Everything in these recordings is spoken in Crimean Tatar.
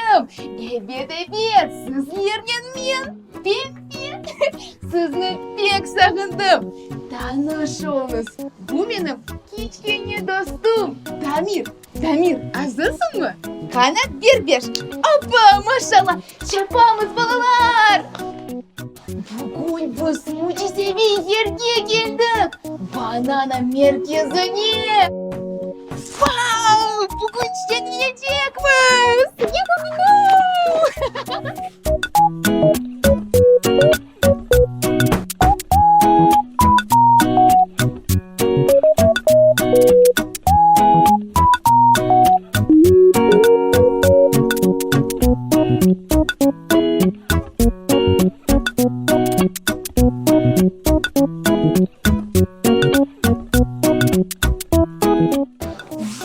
dostlarım! Ebet, ebet, sizlernen men, Pembe! Sizni pek sağındım! Tanış oluñız, bu menim kiçkene dostum Damir! Damir, azırsıñmı? Qana, ber beş! Opa, maşallah! Çapamız, balalar! Bugün biz mücizeviy yerge keldik, Banana merkezine! Vau! Bugün şeñleycekmiz! Yuhu-hu-hu!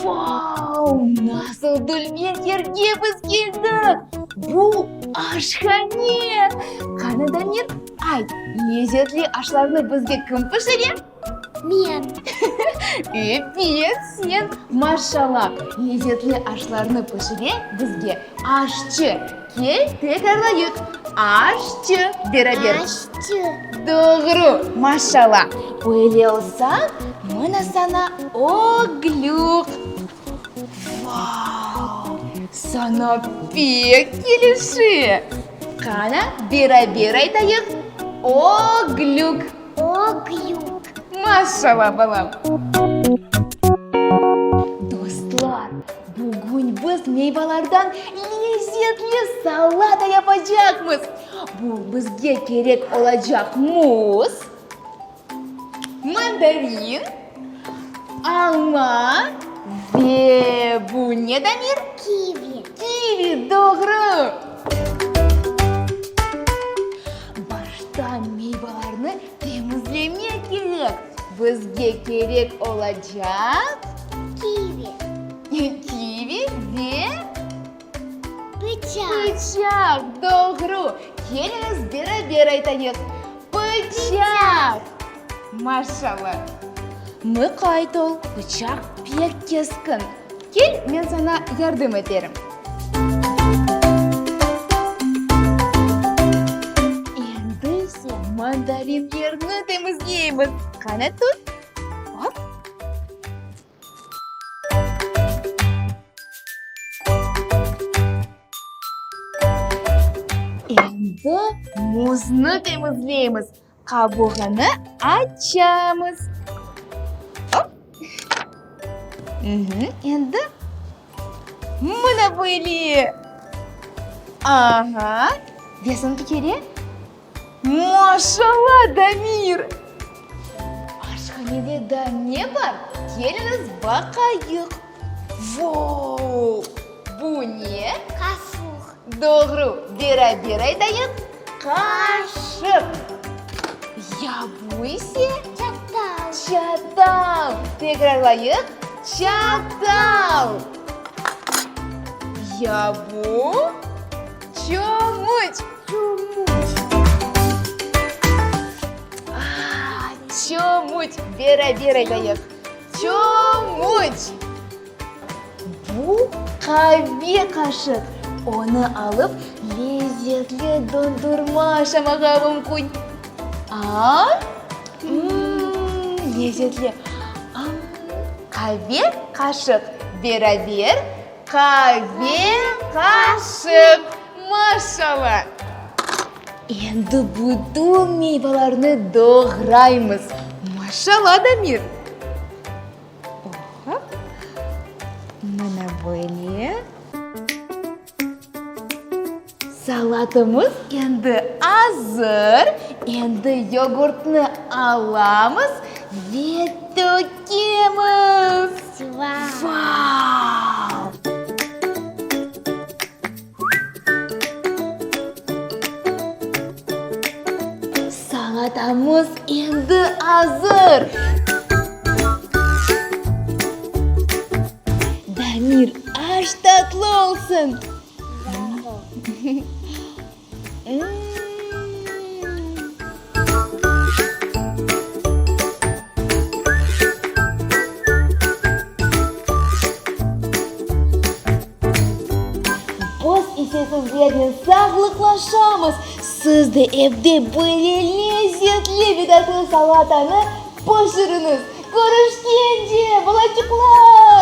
Vau, nasıl dülber yerge biz keldik! Bu aşhane! Qani, Damir, ayt, lezetli aşlarnı bizge kim pişire? Men. Ebet, sen! Maşallah, lezetli aşlarnı pişire bizge aşçı. Kel, tekrarlayıq, aşçı, beraber. Aşçı. Doğru, maşallah. Öyle olsa, mına saña öglük. Vau, saña pek kelişe. Qana, beraber aytayıq, öglük. Öglük. Maşallah, balam. Dostlar, bugün biz meyvalardan lezetli salata yapacaqmız. Bu bizge kerek olacaq muz, mandarin, alma ve bu ne, Damir? Kivi. Kivi, doğru. Başta meyvalarnı temizlemek kerek. Bizge kerek olacaq. Kivi. Kivi ve. Pıçaq. Pıçaq, doğru. Keliñiz, beraber aytayıq, Pıçaq! Maşallah! Mıqayt ol, pıçaq pek keskin. Kel, men saña yardım eterim. Endi ise mandarinlerni temizleymiz. Qana, tut. Hop! Endi muznı temizleymiz, qabuğını açamız. Op! Endi mına böyle. Aha! Ve soñki kere. Maşallah, Damir! Aşhanede daa ne bar? Keliñiz baqayıq. Vou! Bu ne? Qaşıq. Doğru. Beraber aytayıq, qaşıq. Ya bu ise? Çatal. Çatal. Tekrarlayıq, çatal. Ya bu? Çomuç. Çomuç. Ah, çomuç. Beraber aytayıq. Çomuç. Bu qave qaşıq. Onı alıp, lezetli dondurma aşamağa mümkün. A? Mmm, lezetli. Amm, qave qaşıq. Beraber Qave qaşıq! Maşallah! Endi bütün meyvalarnı doğraymız. Maşallah, Damir! Oha! Mına böyle. Salatımız endi azır. Endi yogurtnı alamız ve tökemiz. Vau! Salatamız endi azır. Damir, aş tatlı olsun! Biz ise. sağlıqlaşamız. Siz de evde böyle lezetli ve tatlı salatanı pişiriñiz. Körüşkence, balaçıqlar!